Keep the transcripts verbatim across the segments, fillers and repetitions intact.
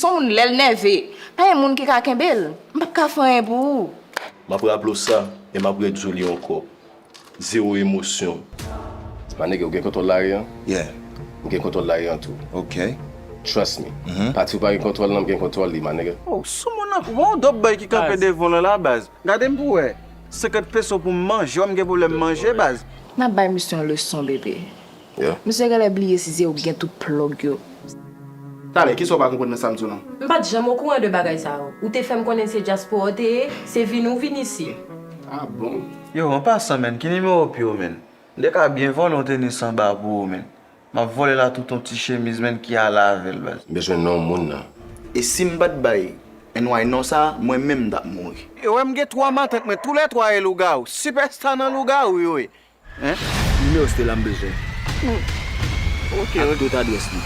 Se yon moun lè l nève, pa gen moun ki ka kenbe l. M p ap ka fè anyen pou ou. M ap raple w sa, e m ap redi w li ankò. Zewo emosyon. My nigga, ou gen kontwòl lari an? Yeah. M gen kontwòl lari an tou. Ok. Trust me. Mhm. Pati ou pa gen kontwòl nan, m gen kontwòl li, my nigga. Oh, sou moun nan, wè yon dòp bòy ki kanpe devan w lan la, baz. Gade m pou wè. Senkant peso pou m manje, wè m gen pwoblèm manje, baz. N ap bay misye yon leson, bebe. Yeah. Misye genlè bliye si se ou ki gen tout plòg yo. Talè, kisa w pa konprann nan sa m di w lan? M pa t janm okouran de bagay sa yo. Ou te fè m konnen se dyaspora w te ye, se vini w vin isi. Ah bon? Yo, an pasan, menn, ki nimewo pye w, menn? M te ka byen vòlè yon tenis anba pou ou, menn. M ap vòlè la tout yon ti chemiz, menn, ki ale avè l, baz. M bezwen non moun nan. E si m pa t bay N Y non sa, mwen menm m t ap mouri. E wè m gen twa matant mwen, toulètwa e lougawou. Sipèsta nan lougawou yo ye. Hein? Nimewo Stella m bezwen. Hmm. Ok, ak tout adrès li.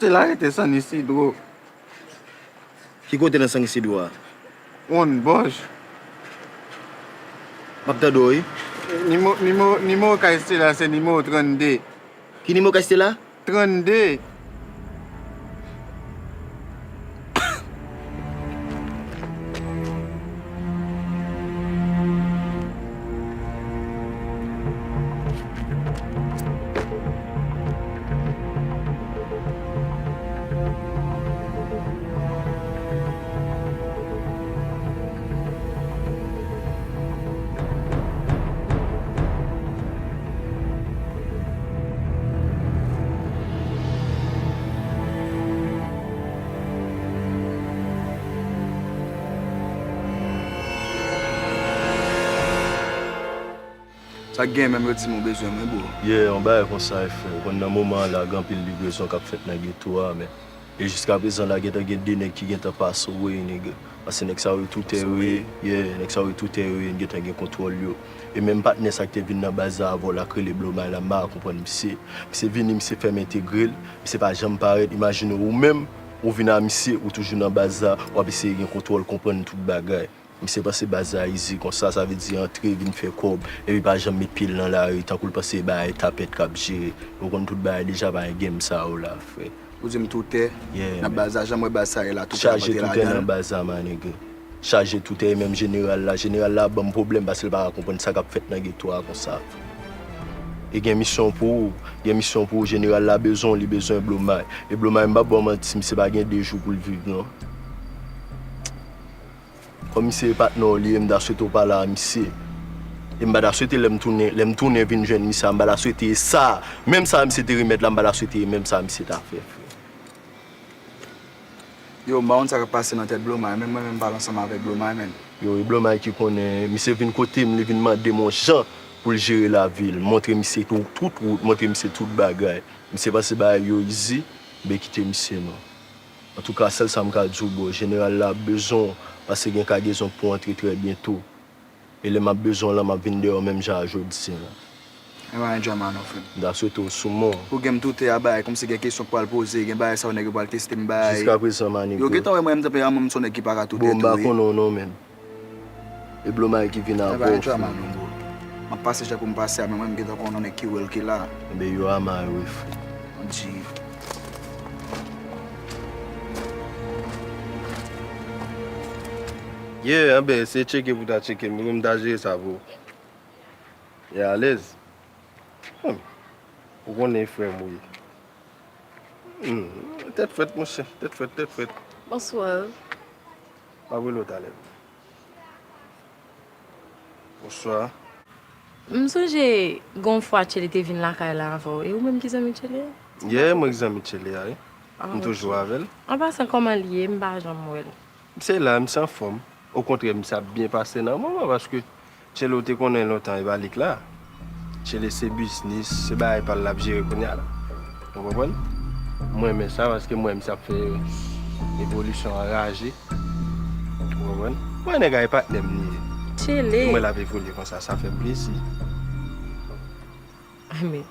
Stella rete San Isidro. Ki kote nan San Isidro a? Wonn bòch. M ap tande w, wi. Nimewo, nimewo, nimewo kay Stella se nimewo trannde. Ki nimewo kay Stella? Trannde. Sa k gen menm, yo di m ou bezwen mwen, bro? Yeah, yon bagay konsa e fè. Ou konn nan moman an la, gen anpil livrezon k ap fèt nan geto a, men. E jiskaprezan la, gentan gen de nèg ki gentan pase w, wi, nèg. Pase nèg sa yo tou tè yo ye, yeah, nèg sa yo tou tè yo ye, n gentan gen kontwòl yo. E menm patnè sa k te vin nan baz la avè w la k rele Blomay la, m pa ka konprann misye. Misye vini, misye fè m entegre l, misye pa janm parèt. Imajine w, ou menm, ou vin a misye, ou toujou nan baz la, w ap eseye gen kontwòl, konprann tout bagay. Misye panse baz la izi konsa, sa vle di antre, vin fè kòb, epi pa janm met pye l nan lari, tankou l panse bagay tapèt k ap jere. Ou konn tout bagay deja, pa gen game sa yo la, frè. Ou di m tou tè, yeah, nan baz la, jan m wè baz sa ye la, tou tè ap antre ladan l. Chaje tou tè nan baz la, my nigga. Chaje tou tè, e menm jeneral la. Jeneral la ap ban m pwoblèm paske l pa ka konprann sa k ap fèt nan geto a konsa. E gen misyon pou ou, gen misyon pou ou, jeneral la bezwen w, li bezwen Blomay. E Blomay, m p ap ba w manti, misye pa gen de jou pou l viv, non. Kòm misye e patnè w li ye, m ta swete w pale a misye. E m pa ta swete lè m tounen, lè m tounen vin jwenn misye a, m pa ta swete e sa, menm sa misye te remèt la, m pa ta swete e menm sa misye ta fè, frè. Yo, m pa konn sa k ap pase nan tèt Blomay, men mwen menm m pale ansanm avèk Blomay, menn. Yo, e Blomay ki konnen, misye vin kote m, li vin mande m yon jan pou l jere lavi l. M montre misye tou, tout wout, montre misye tout bagay. Misye panse bagay yo izi, ben kite misye non. Antouka, sèl sa m ka di w, bro, jeneral la ap bezwen w, paske gen kagezon k pou antre trè byento. E lè m ap bezwen w lan, m ap vin dèyè w menm jan a jodi a. E pa gen drama non, frè m. M ta swete w sou mwen. Ou gen m tou tè a bay, kòmsi gen kesyon k pral poze, gen bagay sa yo nèg yo pral teste m bay. Jiskaprezan, my nigga. Yo gentan wè mwen menm tanperaman m se yon nèg ki pa ka tou tèt ou, wi. Bon, m pa konnen w non, menn. E Blomay ki vin avè w, frè. E pa gen drama non, bro. M ap pase jan pou m pase a, men mwen m gentan konnen nèg ki real ki la. Enben, yo a may wi, frè. Ann di. Yeah, enben, se tcheke pou ta tcheke m, mwen menm m ta jere sa pou ou. E alèz. Hmm. Ou konnen e frè m ou ye. Hmm. Tèt frèt, monchè. Tèt frèt, tèt frèt. Bonswa. M ap rele w talè. Bonswa. M sonje gen yon fwa Tchele te vin lakay la avè w. E ou menm ki zanmi Tchele a? Yeah, mwen ki zanmi Tchele a, wi. Ah, ok. M toujou avè l. An pasan, kòman l ye? M pa janm wè l. Misye la, misye anfòm. Okontrè, misye ap byen pase nan moman, paske Tchele ou te konnen lontan e pa li k la. Tchele se biznis, se bagay pa l l ap jere kounye a la. Ou konprann? Mwen renmen sa, paske m wè misye ap fè evolisyon anraje. Ou konprann? Mwen nèg a e patnè m li ye. Tchele. E mwen l ap evolye konsa, sa fè m plezi. Men,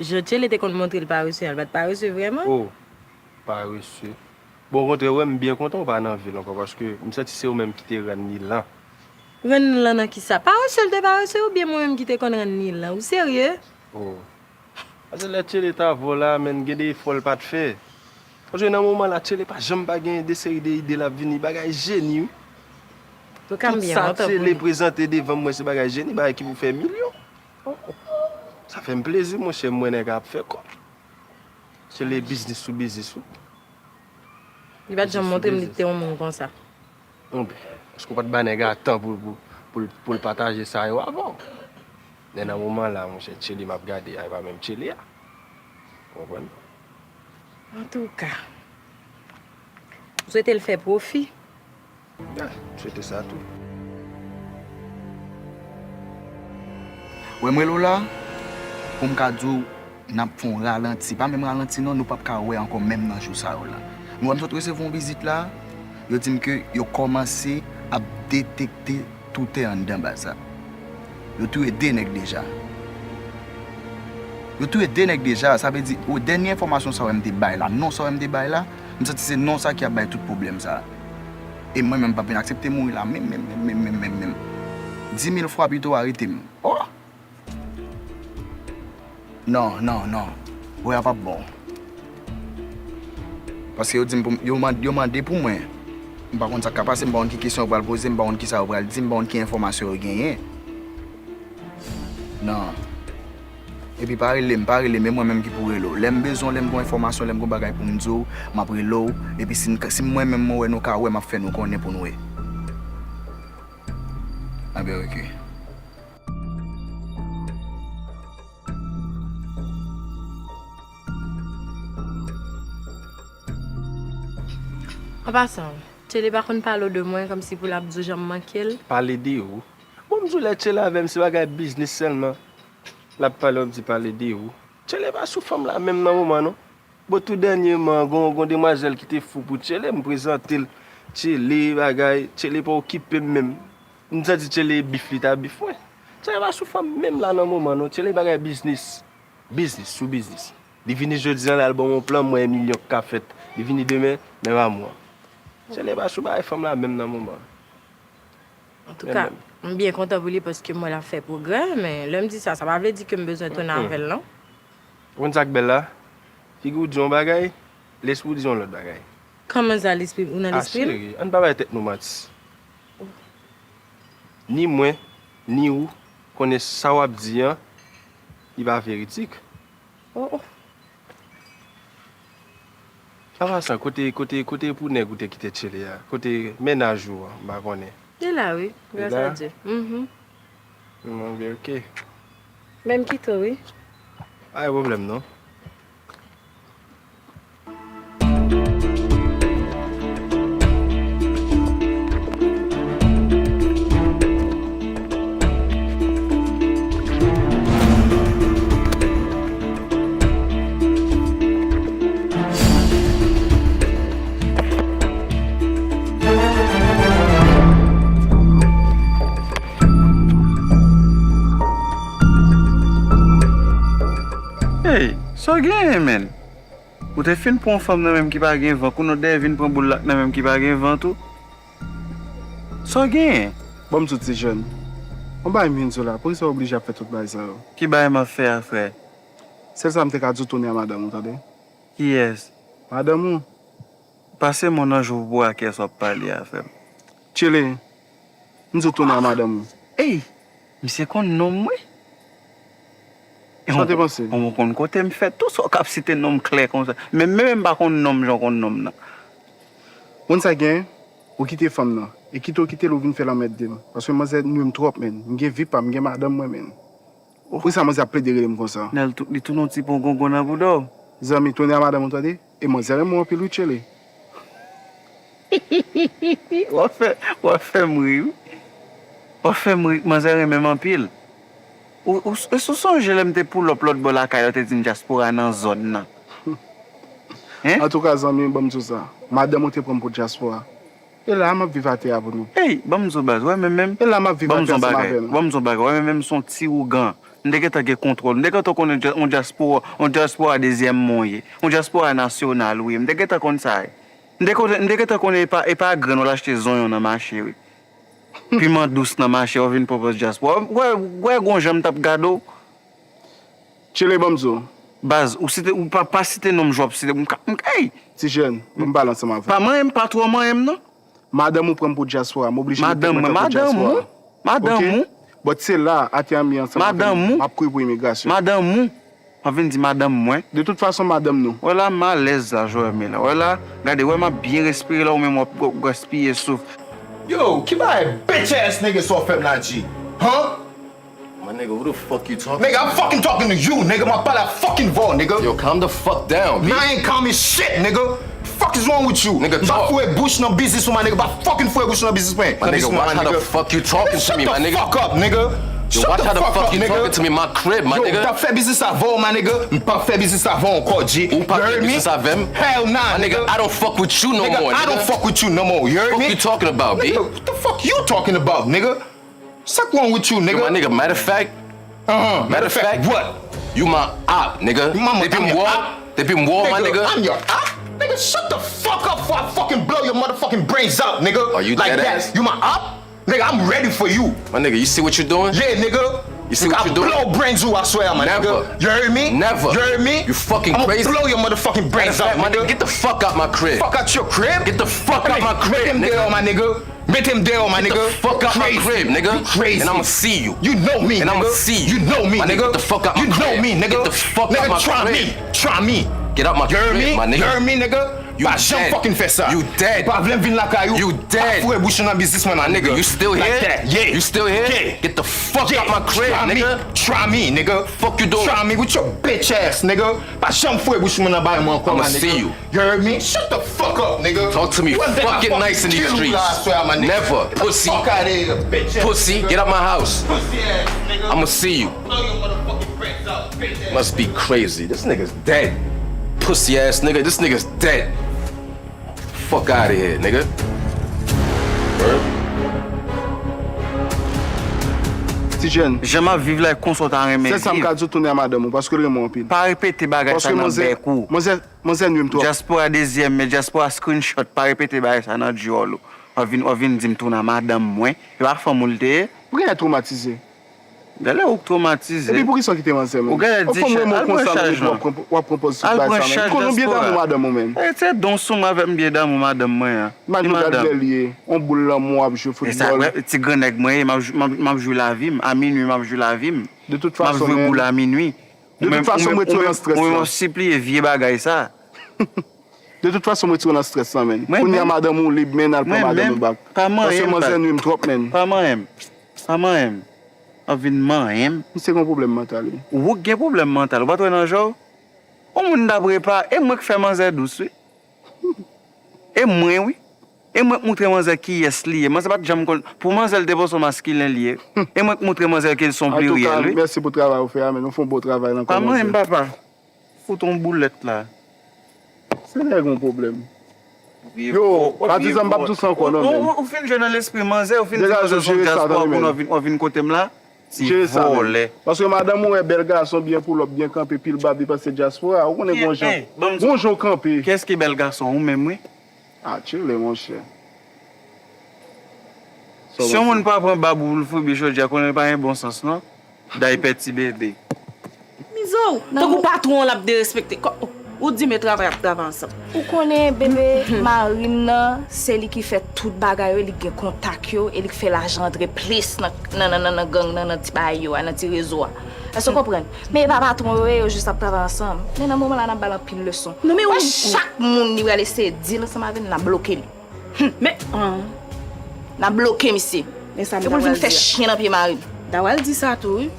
jan Tchele te konn montre l parese a, l pa t parese vrèman? Oh, parese. Bon, okontrè, ou wè, m byen kontan ou pa nan vil ankò, paske m santi se ou menm ki te rann li lan. Rann li lan nan kisa? Parese l te parese oubyen mwen menm ki te konn rann li lan? Ou serye? Oh. Paske lè Tchele t avè w la, menn, gen de efò l pa t fè. Paske nan moman la, Tchele pa janm pa gen de seri de ide l ap vini, bagay jeni, wi. Tout sa Tchele prezante devan mwen, se bagay jeni, bagay ki pou fè milyon. Oh, oh. Sa fè m plezi, monchè, m wè nèg ap fè kòb. Tchele biznis sou biznis, wi. Li pa t janm montre m li te yon moun konsa. Bon, èske w pa t ba nèg la tan pou, pou, pou, pou l pataje sa yo avè w? Men nan moman la, monchè, Tchele m ap gade a, e pa menm Tchele a. Ou konprann? Antouka, m swete l fè pwofi. Ya, m swete sa tou. Wè m rele w la, pou m ka di w, n ap fè yon ralanti. Pa menm ralanti non, nou p ap ka wè ankò menm nan jou sa yo la. Nou wè m sot resevwa yon vizit la, yo di m ke yo kòmanse ap detekte toutè anndan baz la. Yo touye de nèg deja. Yo touye de nèg deja, sa vle di, o, dènye enfòmasyon sa w wè m te bay la, non sa w wè m te bay la, m santi se non sa ki ap bay tout pwoblèm sa. E mwen menm, m p ap vin aksepte mouri la menm, menm, menm, menm, menm, menm, menm. Di mil fwa pito arete m. Oh! Non, non, non. Wè a p ap bon. Paske yo di m pou m, yo man-, yo mande pou mwen. M pa konn sa k ka pase, m pa konn ki kesyon yo pral poze m, m pa konn kisa yo pral di m, m pa konn ki enfòmasyon yo genyen. Non. Epi pa rele m, pa rele m, e mwen menm ki pou rele w. Lè m bezwen w, lè m gen enfòmasyon, lè m gen bagay pou m di w, m ap rele w. Epi si n ka, si mwen menm mwen wè nou ka wè, m ap fè nou konnen pou n wè. Anben, oke. An pasan, Tchele pa konn pale w de mwen kòmsi pou l ap di w jan m manke l? Pale de ou? Bon, m di w lè Tchele avè m, se bagay biznis sèlman. L ap pale w, ap di pale de ou. Tchele pa sou fanm la menm nan moman, non. Bon, tou dènyèman, gon, gon demwazèl ki te fou pou Tchele, m prezante l. Tchele, bagay, Tchele pa okipe m menm. M santi Tchele bif li ta bif mwen. Tchele pa sou fanm menm la nan moman, non. Tchele bagay biznis. Biznis sou biznis. Li vini jodi a la, l ban m yon plan, m wè milyon k ka fèt. Li vini demen, menm a mwen. Tchele pa sou bagay fanm la menm nan moman. Antouka, m byen kontan pou li paske m wè l ap fè pwogrè, men lè m di sa, sa pa vle di ke m bezwen tounen avè l, non. Ou konn sa k bèl la? Figi w di yon bagay, lespri w di yon lòt bagay. Kòman sa, lespri ou nan lespri l? Ah, cheri, ann pa bay tèt nou manti. Ni mwen, ni ou konnen sa w ap di an, li pa veridik. Oh, oh. An pasan, kote, kote, kote pou nèg ou te kite Tchele a? Kote mennaj ou an? M pa konnen. Li la, wi. Li la? Gras a Dye. Mhm. Bon, ben, oke. Men m kite w, wi. Pa gen pwoblèm, non. Hey, sa w genyen, menn? Ou te fin pran yon fanm nan menm ki pa gen van, kounye w dèyè vin pran boul la nan menm ki pa gen van tou? Sa w genyen? Ban m di w ti jèn. Yon bagay m vin di w la, poukisa w oblije ap fè tout bagay sa yo? Ki bagay m ap fè a, frè? Sèl sa m te ka di w, tounen a madanm ou, tande? Kiyès? Madanm ou. Pase m yon nan jou pou w a kiyès w ap pale a, frè m. Tchele, m di w tounen a madanm ou. Ey! Misye konn non m, wi. Sa w te panse? Ou konn kote m fèt tou, sa w k ap site non m klè konsa. Men, men, men m pa konn non m jan w konn non m nan. Konn sa gen, ou kite fanm nan. E kite w kite l, ou vin fè l anmède m. Paske manzè nwi m twòp, menn. M gen vi pa m, m gen madanm mwen, menn. Poukisa manzè ap plede rele m konsa? Nèl tou, li tounen yon ti pongongon nan bouda w. Zanmi, tounen a madanm ou, tande? E manzè renmen w anpil, wi, Tchele. W ap fè, w ap fè m ri, wi. W ap fè m ri, manzè renmen m anpil. Ou, ou, èske w sonje lè m te pull up lòt bò lakay la, w te di m dyaspora nan zòn nan? Hein? Antouka, zanmi, ban m di w sa. Madanm ou te pran m pou dyaspora. E la, m ap viv atè a pou nou. Ey, ban m di w baz, w wè menm menm. E la, m ap viv atè ansanm avè nou. Ban m di w bagay, w wè menm menm, se yon ti ougan. M te gentan gen kontwòl. M te gentan konnen dya-, yon dyaspora, yon dyaspora dezyèm mwen ye. Yon dyaspora nasyonal ou ye. M te gentan konn sa ye. M te konn, m te gentan konnen e pa, e pa grenn w al achte zonyon nan mache, wi. Piman dous nan mache, w vin pran pòz dyaspora. W wè, w wè gon jan m t ap gade w. Tchele, ban m di w. Baz, ou site, ou pa, pa site non m, jan w ap site m, m ka, m ka, ey! Ti jèn, ban m pale ansanm avè w. Pa manyen m, pa twò manyen m, non. Madanm ou pran m pou dyaspora, m oblije mete mwen tankou dyaspora. Madanm ou, madanm ou. Ok? But se la, atè an m ye ansanm avè m, m ap kouri pou imigrasyon. Madanm ou. W ap vin di madanm mwen. De tout fason, madanm nou. Wè la, m alèz la, Joël, men la. Wè la, gade, wè m ap byen respire la, ou menm w ap g-, gaspiye souf. Yo, ki bagay bitch ass nigga sa w fè m la, G? Huh? My nigga, who the fuck you talking to? Nigga, I'm fucking talking to you, nigga. M ap pale a fucking vò, nigga. Yo, calm the fuck down, B. Man, I ain't calm as shit, nigga. Fuck is wrong with you? Nigga, talk. M pa foure bouch nan biznis ou, my nigga. Pa fucking foure bouch nan biznis mwen. My nigga, watch how the fuck you talking to me, my nigga. Shut the fuck up, nigga. Yo, watch how the fuck you talking to me in my crib, my nigga. Yo, m t ap fè biznis avè w, my nigga. M p ap fè biznis avè w ankò, G. Ou p ap fè biznis avè m? Hell nah, nigga. My nigga, I don't fuck with you no more, nigga. Nigga, I don't fuck with you no more. You heard me? Fuck you talking about, B? Nigga, what the fuck you talking about, nigga? Sa k wrong with you, nigga? Yo, my nigga, matter of fact, uh-huh, matter of fact, what? You my op, nigga. Depi m wè w, depi m wè w, my nigga. I'm your op? Nigga, shut the fuck up before I fucking blow your motherfucking brains out, nigga. Are you dead ass? Like that. You my op? Nigga, I'm ready for you. My nigga, you see what you doing? Yeah, nigga. You see what you doing? I'ma blow brains ou aswè, my nigga. Never. You heard me? Never. You heard me? You fucking crazy. I'ma blow your motherfucking brains out, nigga. Matter of fact, my nigga, get the fuck out my crib. Fuck out your crib? Get the fuck out my crib, nigga. Mete m deyò, my nigga. Mete m deyò, my nigga. Get the fuck out my crib, nigga. You crazy. And I'ma see you. You know me, nigga. And I'ma see you. You know me, nigga. My nigga, get the fuck out my crib. You know me, nigga. Get the fuck out my crib. Nigga, try me. Try me. Get out my crib, my nigga. You hear me? You hear me, nigga? You dead. Pa janm fucking fè sa. You dead. Pa vle m vin lakay ou. You dead. Pa foure bouch ou nan biznis mwen, my nigga. My nigga, you still here? Like that, yeah. You still here? Yeah. Get the fuck out my crib, nigga. Try me, nigga. Fuck you doing? Try me with your bitch ass, nigga. Pa janm foure bouch mwen nan bagay mwen ankò, my nigga. I'ma see you. You heard me? Shut the fuck up, nigga. Talk to me fucking nice in these streets. Never, pussy. Fuck outta here, bitch ass nigga. Pussy, get out my house. Pussy ass nigga. I'ma see you. Blow your motherfucking brains out, bitch ass. Must be crazy. This nigga's dead. Pussy ass nigga, this nigga's dead. Fuck outta here, nigga. Word? Ti jèn. Jan m ap viv la, e konsa w ta renmen viv. Sèl sa m ka di w, tounen a madanm ou, paske l renmen w anpil. Pa repete bagay sa nan bèk ou. Paske manzè, manzè, manzè nwi m twòp. Dyaspora dezyèm, men dyaspora screenshot, pa repete bagay sa nan dyòl ou. W ap vin, w ap vin di m tounen a madanm mwen. E pa fanm ou l te ye? Ou genlè twomatize. Genlè ou k twomatize. Epi poukisa w kite manzè, menm? Ou genlè di chaj, al pran chaj lan. W ap pran pòz sou bagay sa, menm. Ou konn ou byen damou madanm ou, menm. E, se don sou mwen avèk m byen damou madanm mwen an. Imajine w gad lè l ye, yon boul lanmou w ap jwe foutbòl. E sa, ti grannèg mwen ye, m ap jou-, m ap, m ap jwi lavi m. A minwi, m ap jwi lavi m. M ap jwe boul a minwi. De tout fason, m retire w nan strès lan. Ou menm, ou menm, ou menm w ap sipliye vye bagay sa. De tout fason, m retire w nan strès lan, menm. Kounye a, madanm ou lib, menm, al pran madanm ou back. Paske manzè nwi m twòp, menm. Pa manyen m. Pa manyen m. W ap vin manyen m. Misye gen yon pwoblèm mantal, wi. Ou k gen pwoblèm mantal. Ou pa t wè nan je w? Yon moun t ap repa, e mwen k fè manzè dous, wi. E mwen, wi. E mwen k moutre manzè kiyès li ye. Manzè pa t janm konn. Pou manzè, l te panse yon maskilen li ye. E mwen k moutre manzè ke l se yon pliryèl, wi. Antouka, mèsi pou travay ou fè a, men nou fè yon bon travay nan kò manzè. Pa manyen m, papa. Fout yon boulèt la. Se nèg yon pwoblèm. Yo, patizan, m p ap di w sa ankò non, menm. Ou, ou, ou fin jwe nan lespri manzè, ou fin di manzè se yon dyaspora pou w vin, w vin kote m la. Ti vòlè. Paske madanm ou wè bèl gason, byen pull up, byen kanpe, pil bab, li panse dyaspora. Ou konnen gon jan, gon jan w kanpe. Kiyès ki bèl gason? Ou menm, wi. Ah, tchele, monchè. Si yon moun pa pran bab ou pou l fribi jodi a, konnen l pa gen bon sans, non. Daypè ti bebe. Mizo, tankou patwon w l ap derespekte. Ou di men travay ap travay ansanm. Ou konnen bebe mari m nan, se li ki fè tout bagay yo, li gen kontak yo, e li k fè lajan antre plis nan, nan, nan, nan, nan gang nan, nan ti bagay yo a, nan ti rezo a. Èske w konprann? Men e pa patwon yo ye, yo jis ap travay ansanm. Men nan moman la, n ap ba l anpil leson. Non, men ou wè chak moun li pral eseye deal ansanm avè l, n ap bloke li. Hum, men, ah. N ap bloke misye. E pou l vin fè chen nan pye mari m. M ta pral di sa tou, wi.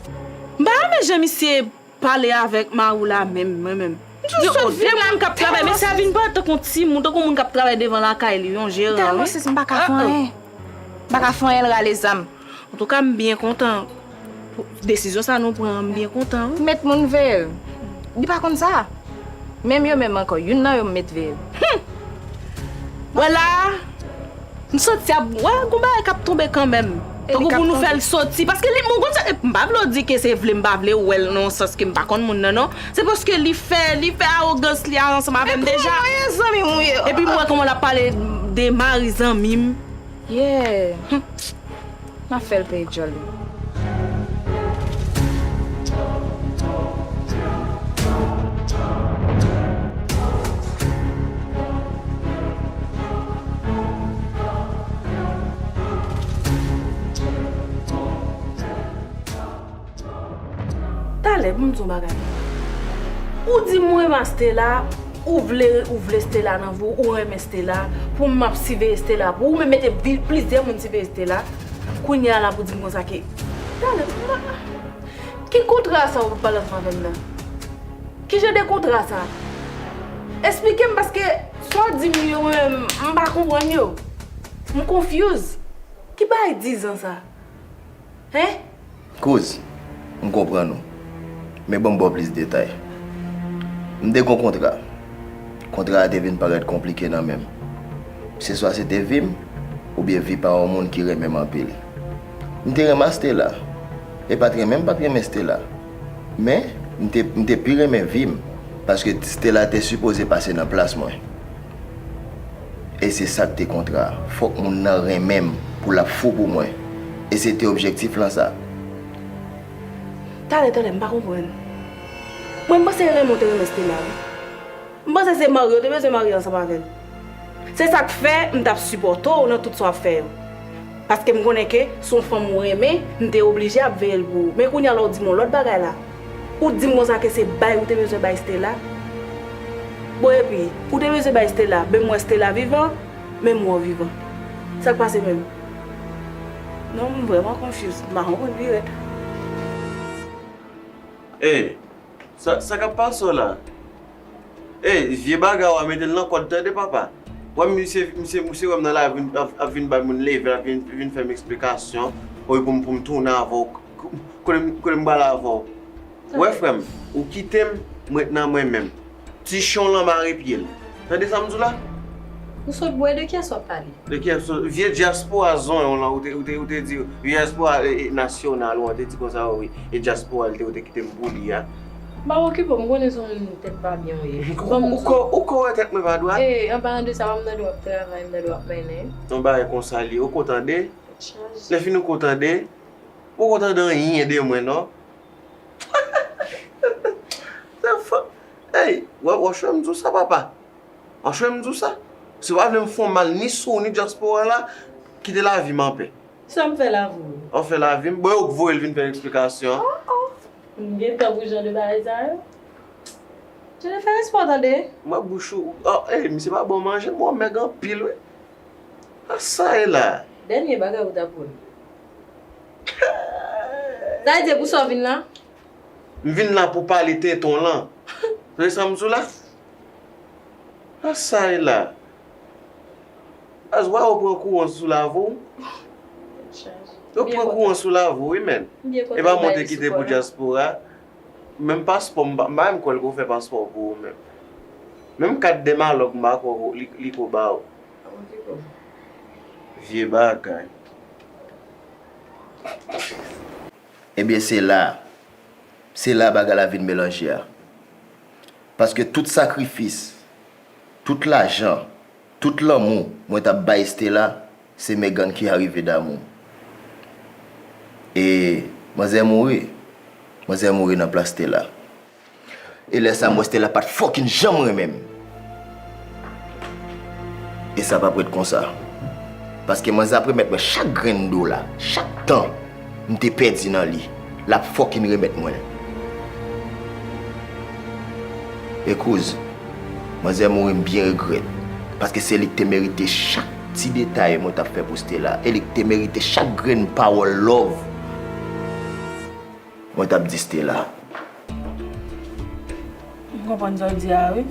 M pa renmen jan misye pale avèk mari w la menm, mwen menm. Yo, de moun k ap travay, mesye a vin parèt tankou yon timoun, tankou yon moun k ap travay devan lakay li, yon jeran, wi. Tèlman sis, m pa ka fè anyen. M pa ka fè anyen, l rale zam. Antouka, m byen kontan. Desizyon sa nou pran an, m byen kontan, wi. Met moun veye l. Li pa konn sa. Menm yo menm ankò, youn nan yo m met veye l. Wè la, m santi ap, wè, gon bagay k ap tonbe kanmenm. Tankou pou nou fè l soti. Paske li, mwen konn sa, m pa vle w di ke se vle m pa vle w wè l nan yon sans ke m pa konn moun nan, non. Se paske li fè, li fè awogans li a ansanm avè m deja. Epi m wè kòman l ap pale de mari zanmi m. Yeah. N ap fè l peye djòl li. Talè, pou m di w bagay. Ou di m ou renmen Stella, ou vle, ou vle Stella nan vi w, ou renmen Stella, pou m ap siveye Stella, pou ou menm mete vi-, plizyè moun siveye Stella. Kounye a la pou di m konsa ke, talè, m pa, ki kontra sa w ap pale ansanm avè m nan? Ki jan de kontra sa? Esplike m, paske sa w di m yo, mwen, m pa konprann yo. M confuse. Ki bagay dizan sa? Hein? Kouz, m konprann ou. Men ban m ba w plis detay. M te gen yon kontra. Kontra a te vin parèt konplike nan men m. Se swa se te vi m, oubyen vi pa yon moun ki renmen m anpil. M te renmen Stella. E pa t renmen m pa t renmen Stella. Men, m te, m te pi renmen vi m, paske Stella te sipoze pase nan plas mwen. E se sa k te kontra a. Fòk moun nan renmen m pou l ap fou pou mwen. E se te objektif lan sa. Talè, talè, m pa konprann. Mwen, m panse renmen w te renmen Stella, wi. M panse se marye w te bezwen marye ansanm avè l. Se sa k fè m t ap sipòte w nan tout sa w ap fè yo. Paske m konnen ke se yon fanm ou renmen, m te oblije ap veye l pou ou. Men kounye a la w di m yon lòt bagay la. Ou di m konsa ke se bay ou te bezwen bay Stella. Bon, epi, ou te bezwen bay Stella, men m wè Stella vivan, men m wè w vivan. Sa k pase menm? Non, m vrèman confuse. M pa konprann pi rèd. Ey, sa, sa k ap pase w la? Ey, vye bagay w a mete l nan kòd tande papa. Wè misye, misye, misye wè m nan lavi ap, ap vin bay moun leve, ap vin, vin fè m eksplikasyon. Oye pou m, pou m tounen avè w. Kote m, kote m pral avè w? Wè frè m, ou kite m, m ret nan mwen menm. Ti chon lan mare pye l. Tande sa m di w la? Ou sot bwè, de kiyès w ap pale? De kiyès w, vye dyaspora zonyon w lan, ou te, ou te, ou te di, vye dyaspora, e, e, nasyonal ou an, te di konsa, wi, e dyaspora l te, ou te kite m pou li a. M pa okipe w, m konnen se yon moun tèt pa byen w ye. Ou, ou, ou ko, ou ko wè tèt mwen pa dwat? E, an palan de sa, m tande w ap travay, m tande w ap mennen. Yon bagay konsa l ye, ou ko tande? Tèt chaje. Lè fini ou ko tande? Ou ko tande anyen de mwen, non? Se fò. Ey, w, w ap chwe m di w sa, papa. W ap chwe m di w sa. Si w pa vle m fè w mal ni sou ou, ni dyaspora la, kite lavi m anpè. Sa m fè lavi w? W ap fè lavi m. Bon, yo k voye l vin fè eksplikasyon. Oh, oh. M gentan pou jan de bagay sa yo. Jennifer, respè w tande. Mwen bouch ou. Oh, ey, misye pa bon manje, mwen mèg anpil, wi. A sa e la? Dènye bagay ou t ap pou m. Sa vle di pou sa w vin la? M vin la pou pale teton lan. Se sa m sou la? A sa e la? Azwa ou pran kouran sou lavi w. Yo pran kouran sou lavi w, wi, men. E pa monte kite pou dyaspora. Menm paspò, m pa, m pa menm kwè l ko fè paspò pou ou menm. Menm kat de malòg m pa kwè li, li ko ba ou. Vye bagay. Ebyen, se la, se la bagay la vin melanje a. Paske tout sakrifis, tout lajan, tout lanmou mwen t ap bay Stella, se Megan ki arive damou. E manzè mouri, manzè mouri nan plas Stella. E lè sa, m wè Stella pa t fucking janm renmen m. E sa p ap ret konsa. Paske manzè ap remèt mwen chak grenn dola, chak tan m te pèdi nan li, l ap fucking remèt mwen l. E kouz, manzè mouri m byen regrèt. Paske se li k te merite chak ti detay mwen t ap fè pou Stella. E li k te merite chak grenn pawòl love mwen t ap di Stella. M konprann sa w di a, wi.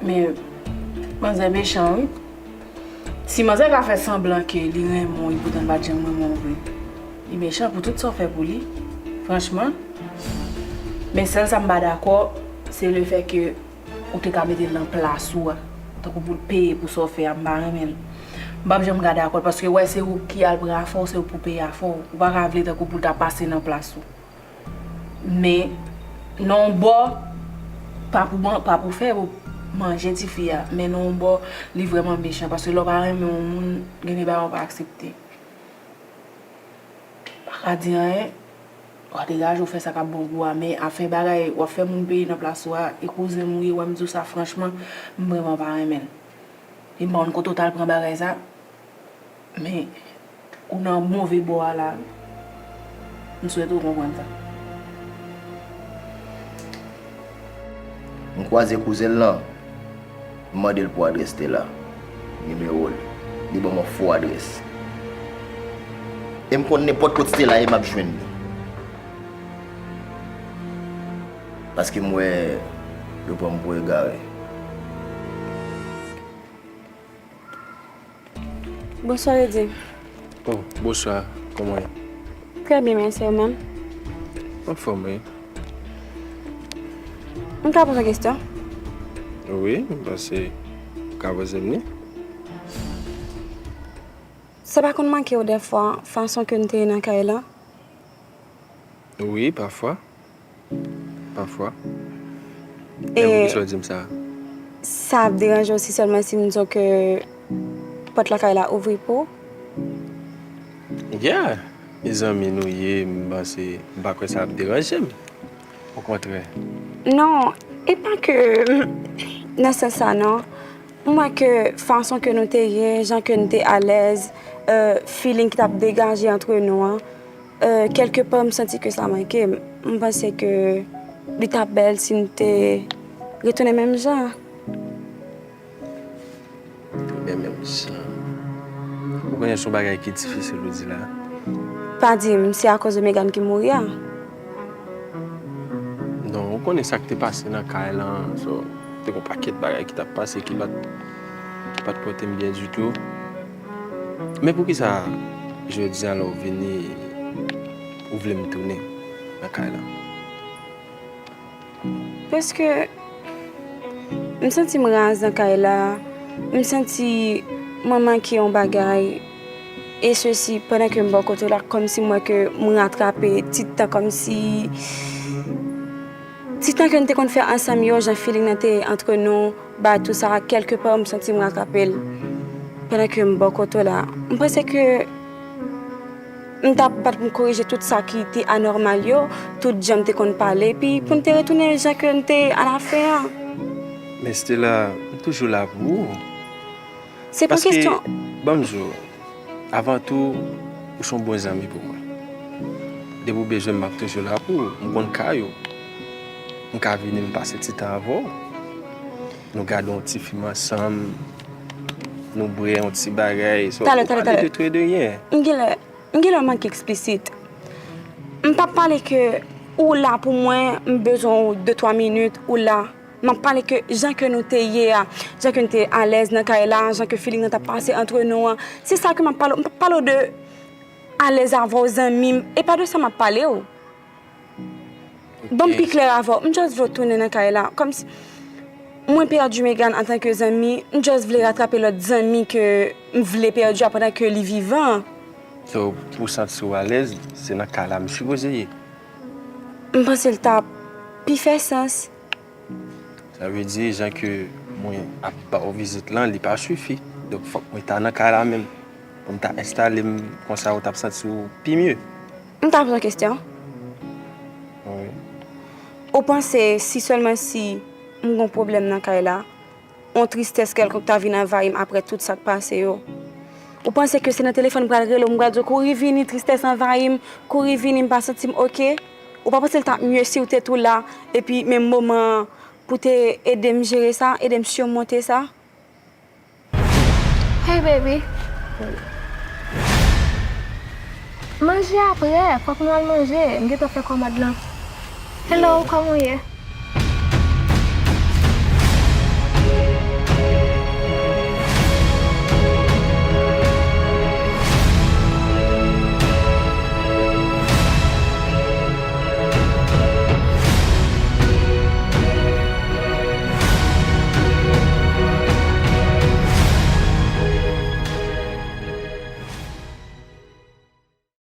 Men, manzè mechan, wi. Si manzè ka fè sanblan ke li renmen w, epoutan l pa t janm renmen w vre, li mechan pou tout sa w fè pou li, franchman. Men sèl sa m pa dakò, se lefètke ou te ka mete l nan plas ou a, tankou pou l peye pou sa w fè a, m pa renmen l. M p ap janm ka dakò l, paske wè se ou ki al pran afè w, se ou pou peye afè w. Ou pa ka vle tankou pou l ta pase nan plas ou. Men, nan yon bò, pa pou man-, pa pou fè pou manje tifi a, men nan yon bò, li vrèman mechan, paske lè w pa renmen yon moun, gen de bagay ou pa aksepte. Pa ka di anyen, w a degaje w fè sa k ap bon pou ou a, men ap fè bagay, w ap fè moun peye nan plas ou a, e kouzen m ou ye, wè m di w sa franchman, m vrèman pa renmen l. E m pa konn kote w t al pran bagay sa, men ou nan move bò a la, wi. M swete w konprann sa. M kwaze kouzen l lan, m mande l pou adrès Stella, nimewo l. Li ban m yon fo adrès. E m konn nenpòt kot Stella ye, m ap jwenn li. Paske m wè yo pran m pou egare. Bonswa, Rudy. Oh, bonswa. Kòman w ye? Trè byen, mèsi, ou menm? Anfòm, wi. M ka poze w kesyon? Wi, m panse ou ka poze m li. Sa pa konn manke w dèfwa, fason ke n te ye nan kay la? Wi, pafwa. Pafwa. Men poukisa w di m sa? Sa ap deranje w si sèlman si m di w ke pòt lakay la ouvri pou ou? Yeah, e zanmi nou ye, m panse, m pa kwè sa ap deranje m. Okontrè. Non, e pa ke nan sans sa, non. M wè ke fason ke nou te ye, jan ke n te alèz, euh, feeling ki t ap degaje antre nou an, euh, kèlkepa, m santi ke sa manke m. M panse ke li t ap bèl si n te retounen menm jan. Retounen menm jan. Ou konnen se yon bagay ki difisil ou di la. Pa di m, se akoz de Megan ki mouri a? Non, ou konnen sa k te pase nan kay lan, so, te gon pakèt bagay ki t ap pase ki pa t, ki pa t pote m byen ditou. Men poukisa jodi a lè w vini, ou vle m tounen nan kay lan? Paske m santi m raz nan kay la, m santi mwen manke yon bagay, e sesi pandan ke m bò kote w la, kòmsi m wè ke m ratrape ti tan, kòmsi ti tan ke n te konn fè ansanm yo, jan feeling nan te ye antre nou, bay tou sa, kèlkepa m santi m ratrape l pandan ke m bò kote w la. M panse ke m t ap bat pou m korije tout sa ki te anòmal yo, tout jan m te konn pale, epi pou n te retounen jan ke n te alafen an. Men Stella, m toujou la pou ou. Se pa kesyon. Paske, ban m di w, avan tou, ou se yon bon zanmi pou mwen. Depi w bezwen m, m ap toujou la pou ou. M konn kay ou. M ka vini, m pase ti tan avè w. Nou gade yon ti fim ansanm. Nou bwè yon ti bagay. So, talè, ou talè, pale talè. De tout e de rien. M genlè, m genlè manke eksplisit. M p ap pale ke ou la pou mwen, m bezwen w de twa minit, ou la. M ap pale ke jan ke nou te ye a, jan ke n te alèz nan kay la, jan ke feeling nan t ap pase antre nou an. Se sa ke m ap pale w. M p ap pale w de alèz avè w, zanmi m. E pa de sa m ap pale w. Ban m pi klè avè w. M just vle w tounen nan kay la. Kòmsi mwen pèdi Megan antanke zanmi, m just vle ratrape lòt zanmi ke m vle pèdi a pandan ke li vivan. So, pou w santi w alèz, se nan kay la m sipoze ye. M panse l t ap pi fè sans. Sa vle di, jan ke mwen ap ba w vizit lan, li pa sifi. Donk, fòk mwen ta nan kay la menm. Pou m ta enstale m konsa, ou t ap santi w pi mye. M ta poze w kesyon. Wi. Ou panse si sèlman si m gon pwoblèm nan kay la, yon tristès kèlkonk ta vin anvayi m apre tout sa k pase yo? Ou panse ke se nan telefòn m pral rele w, m pral di w, kouri vini, tristès anvayi m, kouri vini, m pa santi m oke? Ou pa panse l t ap mye si w te tou la, epi menm moman an, pou te ede m jere sa, ede m simonte sa? Hey baby. Manje apre, fòk nou al manje. M gentan fè kòmand lan. Hello, kòman w ye?